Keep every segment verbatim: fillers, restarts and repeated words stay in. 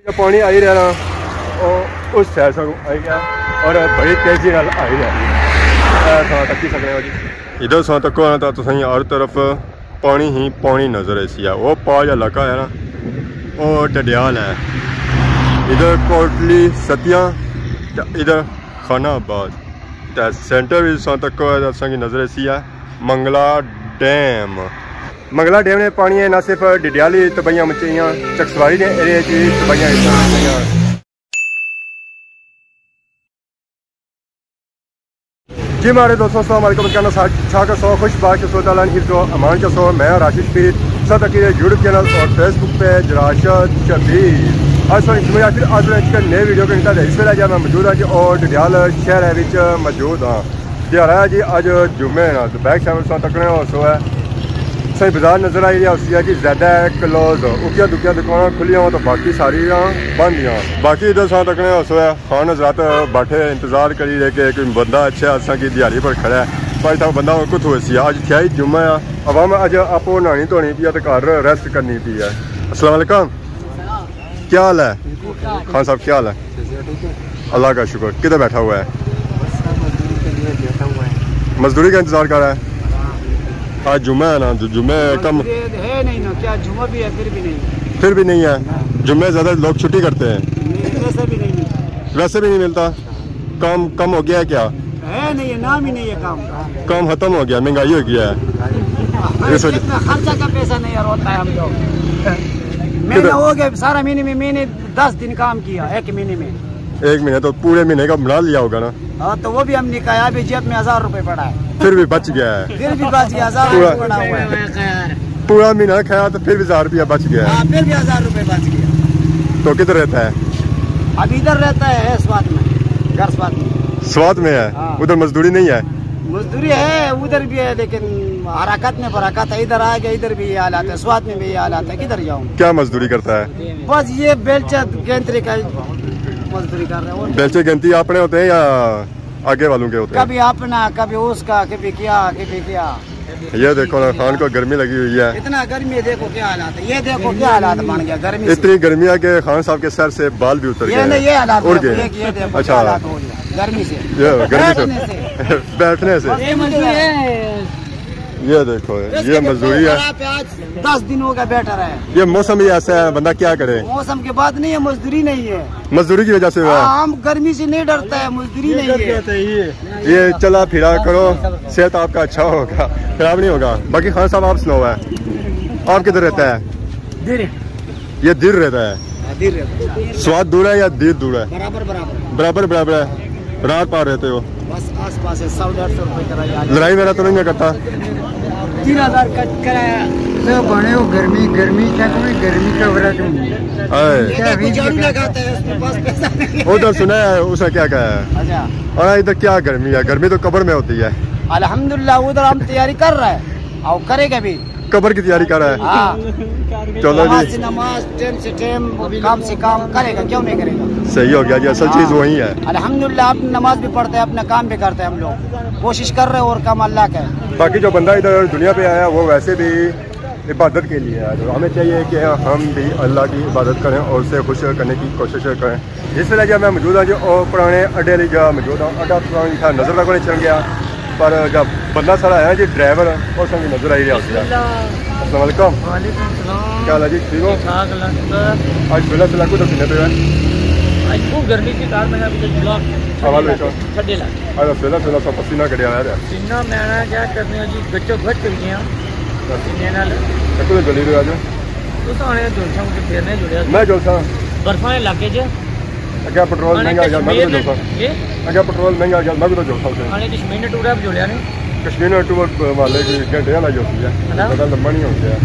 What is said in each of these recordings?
پانی آئی رہیا نا، او اس سائیڈ ساں آئی گیا اور بڑی تیزی نال آئی رہیا۔ اے تساں تکی سکنے ہو جی۔ ادھر تساں تکو نا تاں تساں ہر طرف پانی ہی پانی نظر ایسی ہے۔ او پار جا علاقہ ہے نا، او ڈڈیال ہے۔ ادھر کوٹلی ستیاں، تے ادھر خانہ آباد۔ تے سینٹر وچ تساں تکو ہے تاں تساں کی نظر ایسی ہے منگلا ڈیم۔ منگلا ڈیم نے پانی ہے نہ صرف ڈڈیالی تباہیاں مچائیاں، چکسواری نے ایریا چ وی تباہیاں مچائیاں۔ جی ماڑے دوستو، السلام علیکم، کہنا سا چھا کسو خوش باش سو تعالیٰ نے حفظ و امان چ سو۔ میں راشد شبیر، سب تکی یوٹیوب چینل اور فیس بک پیج راشد شبیر۔ اج سو انشمیا پھر آج میں ایک نئے ویڈیو کے نتا دے۔ اس ویلے جا میں موجود ہاں جی اور ڈڈیال شہر ہے وچ موجود ہاں۔ دیہاڑا ہے جی اج جمعہ ہے نا، تو بیک سائیڈ تساں تکنے ہو سو ہے۔ سائیں بازار نظر آئی رہیا ہوسی ہے جی زیادہ کلوز، اکیاں دکیاں دکاناں کھلیاں ہو تو باقی ساری بند ہیاں۔ باقی ادھر تساں تکنے ہو سو ہے۔ خان حضرات بیٹھے انتظار کری رہے کہ کوئی بندہ اچھا اساں کی دیہاڑی پر کھڑا ہے۔ پر اتھا بندہ کتھوں ہوسی؟ اج تھیا ہی جمعہ ہے، عوام اج آپو نہانی دھونی پی ہے تے گھر ریسٹ کرنی پی ہے۔ السلام علیکم، کیا حال ہے؟ خان صاحب کیا حال ہے؟ اللہ کا شکر۔ کدھر بیٹھا ہوا ہے؟ مزدوری کا انتظار کر رہا ہے؟ آج جمعہ ہے نا، جو جمعہ ہے کم۔ یہ ہے نہیں نا، کیا جمعہ بھی ہے پھر بھی نہیں؟ پھر بھی نہیں ہے۔ جمعے زیادہ لوگ چھٹی کرتے ہیں۔ نہیں، ویسے بھی نہیں ملتا۔ ویسے بھی نہیں ملتا؟ کام کم ہو گیا ہے کیا؟ ہے نہیں، نام ہی نہیں ہے کام کا۔ کام ختم ہو گیا، مہنگائی ہو گیا ہے۔ اس وجہ جتنا خرچہ کا پیسہ نہیں ہوتا ہے ہم لوگ۔ مہینہ ہو گیا، سارا مہینے میں میں نے دس دن کام کیا، ایک مہینے میں۔ ایک مہینے تو پورے مہینے کا بنا لیا ہوگا نا؟ ہاں، تو وہ بھی ہم نکایا، ابھی جیب میں ہزار روپے پڑا ہے۔ پھر بھی بچ گیا ہے۔ پھر بھی بچ گیا، ہزار روپے پڑا ہوا ہے۔ پورا مہینہ کھایا تو پھر بھی ہزار روپیہ بچ گیا ہے۔ ہاں، پھر بھی ہزار روپے بچ گیا۔ تو کدھر رہتا ہے؟ اب ادھر رہتا ہے سوات میں، گھر سوات میں۔ سوات میں ہے؟ ہاں۔ ادھر مزدوری نہیں ہے؟ مزدوری ہے، ادھر بھی ہے، لیکن حرکت میں برکت ہے، ادھر آ گیا، ادھر بھی یہ حالات ہے، سوات میں بھی یہ حالات ہے، کدھر جاؤں؟ کیا مزدوری کرتا ہے؟ بس یہ بیلچہ گینتری کا مزدوری کر رہے ہیں، اور کیا؟ بیلچے گینتی اپنے ہوتے ہیں یا آگے والوں کے ہوتے ہیں؟ کبھی اپنا، کبھی اس کا، کبھی کیا، کبھی کیا۔ یہ دیکھو نا، خان کو گرمی لگی ہوئی ہے۔ اتنا گرمی ہے، دیکھو کیا حالات ہے، یہ دیکھو کیا حالات بن گیا گرمی سے۔ اتنی گرمی ہے کہ خان صاحب کے سر سے بال بھی اتر یہ گئے نہیں، یہ ہیں، حالات اڑ دیکھو، گئے یہ، ہیں۔ یہ دیکھو کیا اچھا۔ حالات ہو گیا گرمی سے۔ یہ گرمی سے۔ بیٹھنے سے۔ بیٹھنے سے۔ یہ مزدوری ہے۔ یہ دیکھو، یہ مزدوری ہے۔ دس دن ہو گیا بیٹھا رہا ہے۔ یہ موسم ہی ایسا ہے، بندہ کیا کرے؟ موسم کی بات نہیں ہے، مزدوری نہیں ہے۔ مزدوری کی وجہ سے ہوا ہے۔ ہاں، ہم گرمی سے نہیں ڈرتا ہے، مزدوری نہیں ہے۔ یہ چلا پھرا کرو، صحت آپ کا اچھا ہوگا، خراب نہیں ہوگا۔ باقی خان صاحب آپ سناؤ ہے، آپ کدھر رہتا ہے؟ دیر۔ یہ دیر رہتا ہے۔ ہاں، دیر رہتا ہے۔ سوات دور ہے یا دیر دور ہے؟ برابر، برابر۔ برابر، برابر ہے۔ رات پار رہتے ہو؟ بس آس پاس ہے، سو ڈیڑھ سو روپے کرایہ آ جائے۔ لڑائی وغیرہ تو نہیں کرتا؟ تین ہزار کا کرایہ۔ تو بنے ہو گرمی، گرمی کیا کوئی گرمی کا برا کیوں نہیں؟ ہائے۔ یہ دیکھو، جھاڑو لگاتا ہے، اس کے پاس پیسہ نہیں ہے۔ ادھر سنا ہے، اس نے کیا کہا ہے؟ اچھا۔ اور ادھر کیا گرمی ہے؟ گرمی تو قبر میں ہوتی ہے۔ الحمدللہ، ادھر ہم تیاری کر رہے ہیں اور کرے گا بھی۔ قبر کی تیاری کر رہا ہے۔ ہاں۔ چلو جی۔ نماز سے نماز، ٹائم سے ٹائم، کام سے کام کرے گا، کیوں نہیں کرے گا؟ صحیح ہو گیا جی، اصل چیز وہی ہے۔ الحمدللہ، اپنی نماز بھی پڑھتے ہیں، اپنا کام بھی کرتے ہیں ہم لوگ۔ کوشش کر رہے ہیں اور کام اللہ کا ہے۔ باقی جو بندہ ادھر دنیا پہ آیا، وہ ویسے بھی عبادت کے لیے آیا۔ تو ہمیں چاہیے کہ ہم بھی اللہ کی عبادت کریں اور اسے خوش کرنے کی کوشش کریں۔ جس ویلے جا میں موجود ہاں جی، او پرانے اڈے والی جا موجود ہاں۔ اڈا تساں کی اتھا نظر تک نہیں چل گیا، پر جا بندہ سارا ہے جی ڈرائیور، او ساں کی نظر آئی رہیا ہوسی۔ بسم اللہ۔ السلام علیکم۔ وعلیکم السلام۔ کیا حال ہے جی؟ ٹھیک ہو؟ ٹھیک ٹھاک اللہ شکر۔ اج سویلا سویلا کدھر پینے پے ہو؟ اج خوب گرمی سی، کار میں نے ابھی تک جلا حوال ویچو۔ چھڈے لا۔ اج سویلا سویلا سا پسینہ کڈیا ہوا ہے۔ پسینہ میں نے کیا کرنے ہو جی، گچو گچ کر گیا۔ پسینے نال۔ کتنے جلی رہے اج؟ تساں آنے جلساں کو پھرنے جڑیا۔ میں جلساں۔ برفاں دے علاقے چ۔ اگے پٹرول آنے مہنگا ہو گیا، میں بھی تو کشمیر جلساں۔ جی؟ اگے پٹرول مہنگا ہو گیا، میں بھی تو جلساں سے۔ آنے کشمیر نے ٹور اپ جڑیا نہیں۔ کشمیر نے ٹور والے کوئی گھنٹے والا ہی ہوتی ہے، ہاں۔ زیادہ لمبا نہیں ہوتا ہے۔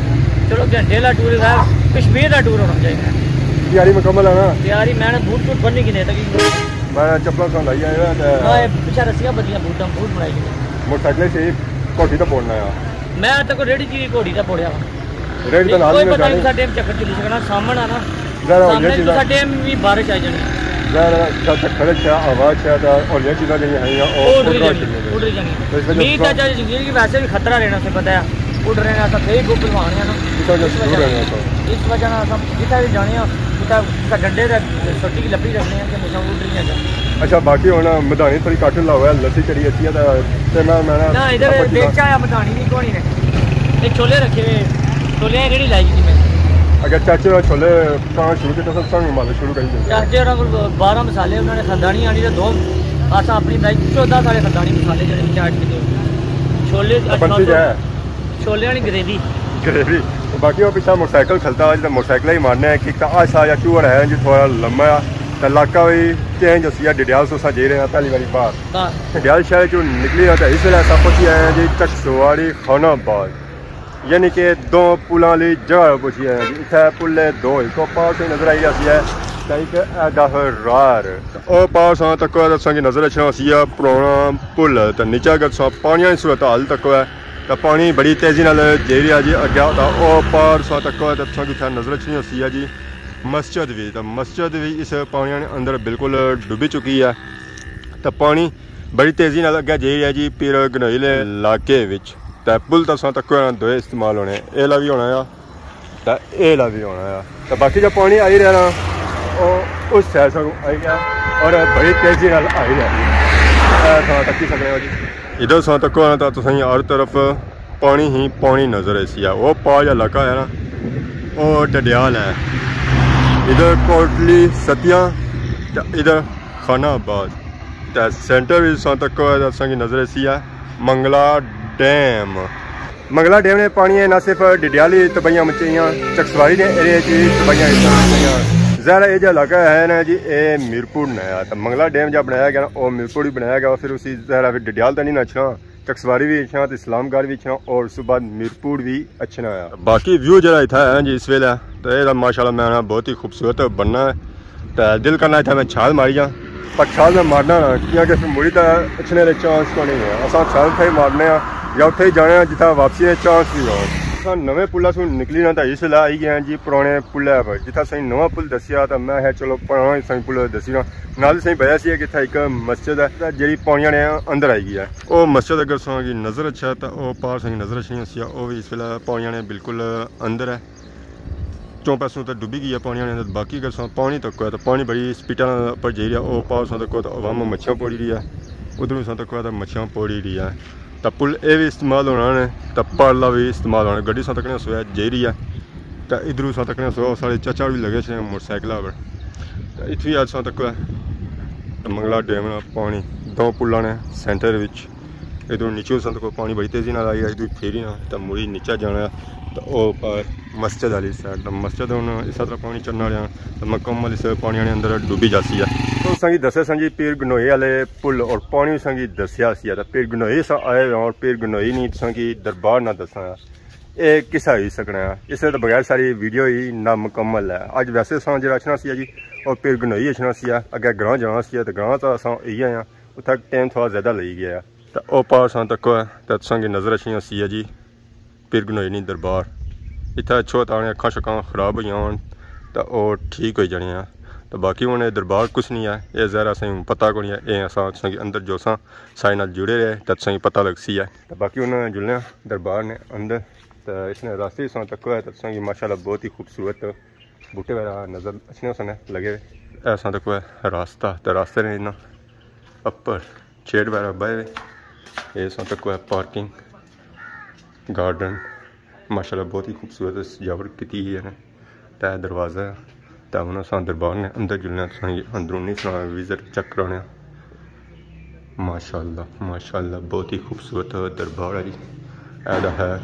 چلو گھنٹے والا ٹور ہے، کشمیر کا ٹور ہونا چاہیے۔ تیاری مکمل ہے نا؟ تیاری میں نے بوٹ بوٹ بننی کی نہیں تک۔ میں چپلاں سان لائی آیا تے ہاں، یہ پچھا رسیاں بدلیاں، بوٹاں بوٹ بنائی۔ موٹر سائیکل سے کوٹھی تو پہنچنا ہے۔ میں تک ریڈی جی گھوڑی تے پوڑیا وا۔ ریڈی تو نال کوئی ہی پتہ نہیں، جانے۔ ساڈے ٹائم چکر چلی سکنا، سامن آ نا۔ ظاہر ہے، سامنے ہولیاں تو چیزاں۔ ساڈے ٹائم بھی بارش آ جانی۔ ظاہر ہے، جا چکر اچھا، ہوا اچھا، تے ہولیاں چیزاں جیہڑیاں ہیاں، او او اڈ اڈنا جانی، شروع ہو گئے۔ اڈ جانی۔ تو اس وجہ مینہ سے تو چل جی، ویسے بھی خطرہ رہنا، سے پتہ ہے، اڈنے نا، سب سے گپ لوانے نا۔ اچھا، اچھا، اس وجہ، دور رہنا تھا۔ اس وجہ نال اساں جتھے وی جانے آں، اتھے اتھے ڈنڈے تے سوٹی کی لپی رکھنے آں کہ ہمیشہ اڈ نہیں جاتا۔ اچھا، باقی ہن مدھانی تھوڑی کٹ لاؤ ہے، لسی چڑی اچھی ہے تے، تے میں، میں نہ، ادھر دیکھ آیا مدھانی نہیں کونی نے۔ تے چھولے رکھے ہوئے، چھولے ریڑھی لائی گئی میں۔ اگر چاچے ہوراں چھولے پکانا شروع کیتا، سب سانوں مالک شروع کری دیندے۔ چاچے ہوراں کول بارہ مسالے، انہاں نے خاندانی آنی تے دو، اساں اپنی بنائی چودہ سارے خاندانی مسالے جڑے وچ ایڈ کیتے۔ چھولے، تے بنسی کیا ہے؟ چھولیاں نی گریوی۔ گریوی۔ باقی وہ پچھا موٹر سائیکل کھلتا، جس موٹر سائیکل ہی مارنے ہیں، کیک تاں آہستہ یا چوہڑا ہے، جو تھوڑا لمبا ہے، تے علاقہ بھی چینج ہوسی ہے۔ ڈڈیال سو اساں جائی رہے ہیں، پہلی واری باہر۔ ہاں۔ ڈڈیال شہر چوں نکلی ہیں تے اس ویلے اساں پہنچی آئے ہیں جی چکسواری خان آباد، یعنی کہ دو پلاں والی جگہ پہنچی آئے ہیں جی۔ اتھے پل ہے دو، ایک او پار سے نظر آئی رہی ہے، تے ایک اے دفعہ رار۔ او پار ساں تکو ہے، تساں کی نظر اچھنا ہوسی ہے پرانا پل، تے نیچے اگر تساں پانیاں نی صورتحال تکو ہے، تے پانی بڑی تیزی نال جائی رہیا جی اگے، تے او پار تساں تکو ہے، تے تساں کی اتھے نظر اچھنی ہوسی ہے جی مسجد وی، تے مسجد وی اس پانیاں نے اندر بالکل ڈوبی چکی ہے۔ تے پانی بڑی تیزی نال اگے جائی رہیا جی پیر گنوئی علاقے وچ۔ تے پل تساں تکو ہے نا دوئے استعمال ہونے، اے لا وی ہونا آ، تے اے لا وی ہونا آ۔ تے باقی جو پانی آئی رہیا نا، او اس سائیڈ سے آئی رہیا اور بڑی تیزی نال آئی رہیا۔ اے تساں تکی سکنے ہو جی۔ ادھر تساں تکو نا تاں تساں ہر طرف پانی ہی پانی نظر ایسی ہے۔ او پار جا علاقہ ہے نا، او ڈڈیال ہے۔ ادھر کوٹلی ستیاں، تے ادھر خان آباد۔ تے سینٹر وچ تساں تکو ہے تاں تساں کی نظر ایسی ہے منگلا ڈیم۔ منگلا ڈیم نے پانی ہے نہ صرف ڈڈیالی تباہیاں مچائیاں، چکسواری نے ایریا چ وی تباہیاں اس طرح مچائیاں۔ ظاہر ہے اے جو علاقہ ہے نا جی، اے میرپور نے آ، تے منگلا ڈیم جب بنایا گیا نا، او میرپور ہی بنایا گیا، پھر اسی ظاہر ہے پھر ڈڈیال تے نہیں نا اچھنا، چکسواری بھی اچھنا تے اسلام گڑھ بھی اچھنا، اور اس بعد میرپور بھی اچھنا آ۔ باقی ویو جڑا اتھا ہے جی اس ویلے، تے اے ماشاءاللہ میں نا بہت ہی خوبصورت بننا ہے۔ تے دل کرنا اتھا میں چھال ماری جاں، پر چھال میں مارنا نا، کیونکہ پھر مڑی تے اچھنے دے چانس کوئی نہیں ہے۔ اساں چھال اتھے ہی مارنے آں یا اتھے ہی جانے آں جتھا واپسی دے چانس بھی ہون۔ اساں نویں پلا سوں نکلی نا تے اس ویلے آئی گئے ہیں جی پرانے پلے پر، جتھا سائیں نواں پل دسیا تے میں ہے چلو پرانا سائیں پل دسی نا۔ نال سائیں بیا سی کہ اتھا ایک مسجد ہے تے جیڑی پانیاں نے اندر آئی گئی ہے۔ او مسجد اگر ساں کی نظر اچھا تے او پار ساں کی نظر اچھنی ہوسی، او بھی اس ویلے پانیاں نے بالکل اندر ہے۔ چوں پاسوں تے ڈبی گئی ہے پانی آنے، باقی اگر ساں پانی تکو ہے تے پانی بڑی سپیڈ نال اپر جائی رہیا، او پار ساں تکو تے عوام مچھیاں پوڑی رہی ہے، ادھروں ساں تکو ہے تے مچھیاں پوڑی رہی ہے۔ تے پل اے بھی استعمال ہونا نے، تے پارلا بھی استعمال ہونا، گڈی ساں تکنے سویا جائی رہی ہے۔ تے ادھروں ساں تکنے سو سارے چاچا بھی لگے سے موٹر سائیکل پر۔ تے اتھوں ہی اج ساں تکو ہے تے منگلا ڈیم نا پانی دو پلاں نے سینٹر وچ۔ ادھروں نیچے ساں تکو پانی بڑی تیزی نال آئی ہے، ادھروں پھیری نا تے مڑی نیچے جانا ہے۔ تے او پار مسجد والی سائیڈ، تے مسجد ہن اس طرح پانی چڑھنا رہیا، تے مکمل اس پانی نے اندر ڈوبی جاسی ہے۔ تو سنگی دسے سنگی پیر گنوئی والے پل اور پانی سنگی دسیا سی ہے، تے پیر گنوئی سا آئے ہوئے ہیں اور پیر گنوئی نہیں سنگی دربار نہ دسنا ہے۔ اے قصہ ہوئی سکنا ہے، اس سے تو بغیر ساری ویڈیو ہی نامکمل ہے۔ اج ویسے ساں جڑا اچھنا سی ہے جی، اور پیر گنوئی اچھنا سی ہے، اگے گراں جانا سی ہے، تے گراں تو اساں ای آئے ہیں، اتھا ٹائم تھوڑا زیادہ لگی گیا ہے۔ تے او پار ساں تکو ہے، تے تساں کی نظر اچھنی ہوسی ہے جی، پیر گنوئی نی دربار۔ اتھا اچھو تاں اکھاں شکاں خراب ہوئی جان، تے او ٹھیک ہوئی جانی ہے۔ تے باقی ہن اے دربار کچھ نہیں ہے، اے ظاہر اساں کی پتہ کوئی نہیں ہے، اے اساں تساں کی اندر جو ساں سائیں نال جڑے رہے، تے تساں کی پتہ لگسی ہے۔ تے باقی ہن جلنے آں دربار نے اندر، تے اس نے راستے ساں تکو ہے، تے تساں کی ماشاءاللہ بہت ہی خوبصورت بوٹے وغیرہ نظر اچھنے ہوسن لگے ہوئے۔ اے ساں تکو ہے راستہ، تے راستے نے نا اپر چیئر وغیرہ بائے ہوئے۔ اے ساں تکو ہے پارکنگ، گارڈن، ماشاءاللہ بہت ہی خوبصورت سجاوٹ کیتی ہوئی ہے۔ تے دروازہ ہے، تے ہن اساں دربار نے اندر جلنے آں، تساں کی اندرونی سنا وزٹ چیک کرانے آں۔ ماشاءاللہ، ماشاءاللہ، بہت ہی خوبصورت دربار ہے جی۔ اے دا ہے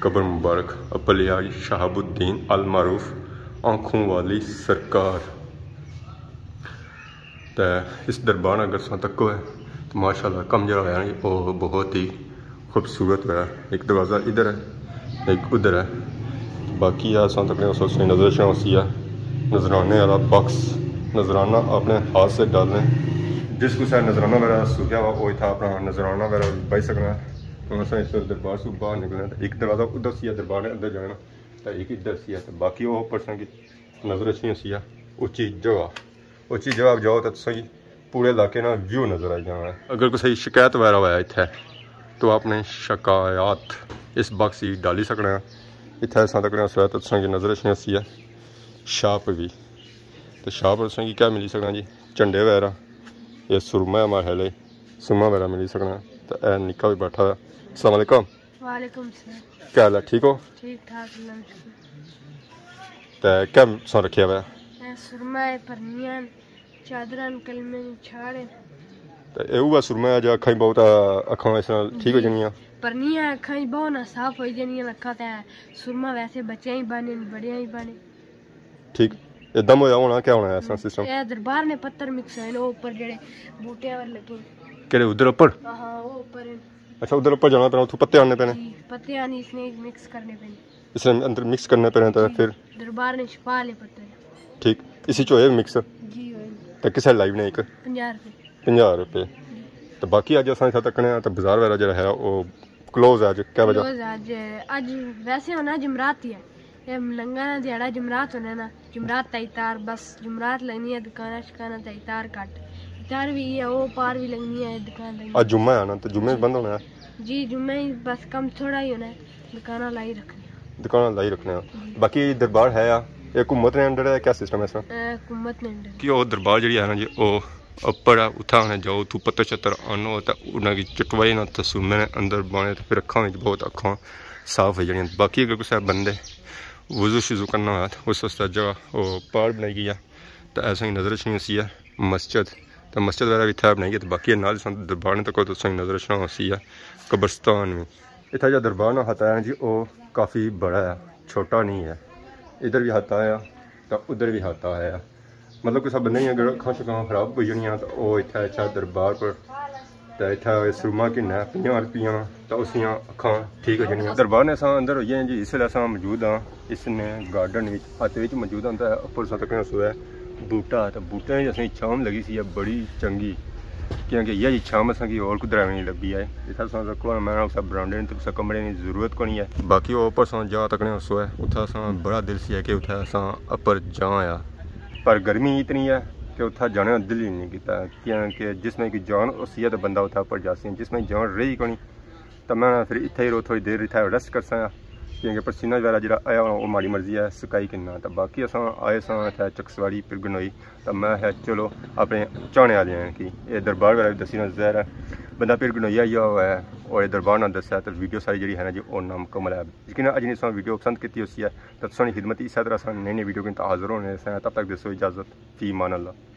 قبر مبارک اپلیاج شہاب الدین المعروف آنکھوں والی سرکار۔ تے اس دربار اگر تساں تکو ہے تو ماشاءاللہ کم جیہڑا ہویا نی، او بہت ہی خوبصورت ہویا۔ ایک دروازہ ادھر ہے، ایک ادھر ہے۔ باقی آ تساں تکنے اس وقت نظر اچھنا ہوسی ہے نذرانے والا باکس، نذرانہ اپنے ہاتھ سے ڈالنے۔ جس کسے نذرانہ وغیرہ سوکھیا ہوا، او اتھا اپنا نذرانہ وغیرہ پائی سکنا ہے۔ ہن اساں اس دربار سے باہر نکلنا ہے۔ ایک دروازہ ادھر سی ہے، دربار نے اندر جانا، تے ایک ادھر سی ہے، تے باقی او اوپر تساں کی نظر اچھنی ہوسی ہے اچی جگہ۔ اچی جگہ جاؤ تے تساں کی پورے علاقے نا ویو نظر آئی جانا ہے۔ اگر کسے کی شکایت وغیرہ ہویا اتھے تو اپنے شکایات اس باکس ہی ڈالی سکنا ہے۔ اتھے اساں تکنے سویا تے تساں کی نظر اچھنی ہوسی ہے شاپ وی۔ تے شاپ پر تساں کی کیا ملی سکنا جی؟ جھنڈے وغیرہ، یہ سرمہ ہے ماڑے خیال ہے، سرمہ وغیرہ ملی سکنا۔ تے اے نکا بھی بیٹھا ہے۔ السلام علیکم۔ وعلیکم السلام۔ کیا حال ہے؟ ٹھیک ہو؟ ٹھیک ٹھاک، اللہ کا شکر۔ تے کیا تساں رکھیا ہوا ہے؟ اے سرمہ ہے، پرنیاں، چادراں، کلمے، چھاڑ ہے۔ تے اے اوہا سرمہ ہے جو اکھاں ہی بہت، آ، اکھاں اس نال ٹھیک ہو جی۔ جانیاں؟ پرنیاں اکھاں ہی بہت نہ صاف ہوئی جانیاں، اکھاں تے سرمہ ویسے بچیاں ہی بانے، بڑیاں ہی بانے۔ ٹھیک۔ اے دم ہویا ہونا، کیا ہونا ہے ایسا سسٹم؟ اے دربار نے پتر مکس ہوئے نے، او اوپر جڑے بوٹیاں پر لگے۔ کہڑے ادھر اوپر؟ ہاں، ہاں، او اوپر ہیں۔ اچھا، ادھر اوپر جانا پینا، اتھوں پتے آنے پینے؟ جی، پتے آنے اس نے مکس کرنے پینے۔ اس نے اندر مکس کرنے پینے تے جی، پھر؟ دربار نے شفا لے پتر۔ ٹھیک، اسی چ ہوئے مکس؟ جی، ہوئے۔ تے کسے لائی نے ایک؟ پنجاہ روپے۔ پنجاہ روپے۔ تے باقی اج اساں اتھا تکنے آں تے بازار وغیرہ جڑا ہے او کلوز ہے اج، کیا وجہ؟ کلوز ہے اج، اج ویسے ہونا جمعرات ہی ہے۔ اے ملنگاں نا دیہاڑا جمعرات ہونا نا، جمعرات تے اتار، بس جمعرات لگنی ہے دکاناں شکاناں تے اتار گھٹ۔ اتار وی ہے، او پار وی لگنی ہے دکان لگنی۔ اج جمعہ ہے نا، تے جمعے جی۔ بند ہونا ہے؟ جی، جمعے ہی بس کم تھوڑا ہی ہونا ہے، دکاناں لائی رکھنے۔ دکاناں لائی رکھنے ہیں۔ جی۔ باقی دربار ہے یا اے حکومت نے انڈر ہے، کیا سسٹم ہے اس نا؟ اے حکومت نے انڈر۔ کہ او دربار جڑی ہے نا جی، او اوپر ہے، اتھا آنے جاؤ، اتھوں پتر شتر آنو تے انہاں کی چٹوائی نا تے سرمے نے اندر بانے تے پھر اکھاں وچ بہت اکھاں صاف ہوئی جانیاں۔ باقی اگر کسے بندے وضو شضو کرنا ہویا تے اس واسطے جگہ او پار بنائی گئی ہے۔ تے ایسا ہی نظر اچھنی ہوسی ہے مسجد، تے مسجد وغیرہ بھی اتھا بنائی گئی۔ تے باقی نال سن دربار نے تکو تے تساں نظر اچھنا ہوسی ہے قبرستان بھی۔ اتھا جو دربار نا ہتھا ہے جی، او کافی بڑا ہے، چھوٹا نہیں ہے۔ ادھر بھی ہتھا ہے تے ادھر بھی ہتھا ہے۔ مطلب کسا بندے دیاں اگر اکھاں شکھاں خراب ہوئی جانیاں تے او اتھا اچھا دربار پر تے اتھا سرما گھننا ہے پنجاہ روپیاں تے اس دیاں اکھاں ٹھیک ہو جانیاں۔ دربار نے اساں اندر ہوئی گئے جی، اس ویلے اساں موجود ہاں اس نے گارڈن وچ، ہتھ وچ موجود ہاں تے اپر اساں تکنے سویا بوٹا، تے بوٹے وچ اساں چھاں لگی سی ہے بڑی چنگی، کیونکہ یہ جی چھاں اساں کی ہور کدھر وی نہیں لبھی ہے۔ اتھا اساں کوئی میں اسا برانڈے نہیں تے اسا کمرے نی ضرورت کونی ہے۔ باقی او اپر اساں جا تکنے سویا، اتھا اساں بڑا دل سی ہے کہ اتھا اساں اپر جاں آیا، پر گرمی اتنی ہے کہ اتھا جانے نا دل ہی نہیں کیتا، کیونکہ جس میں کی جان ہوسی ہے تے بندہ اتھا اپر جاسی، جس میں جان رہی کونی۔ تے میں پھر اتھے ہی رو، تھوڑی دیر اتھے ریسٹ کرساں، کیونکہ پسینہ وغیرہ جڑا آیا ہونا، او ماڑی مرضی ہے سکائی کننا۔ تے باقی اساں آئے ساں اتھے چکسواری پھر گنوئی، تے میں آخیا چلو اپنے چاہنے آلے ہیں کہ اے دربار وغیرہ وی دسی نا، ظاہر ہے بندہ پھر گنوئی آیا ہوا ہے، اور اے دربار نا دسیا، تے ویڈیو ساری جڑی ہے نا جی، او نامکمل ہے۔ یقیناً اج نی تساں ویڈیو پسند کیتی ہوسی ہے، تے تساں نی خدمت اچ اسے طرح اساں نئی نئی ویڈیو کن حاضر ہونے سے۔ تب تک دیسو اجازت، فی امان اللہ۔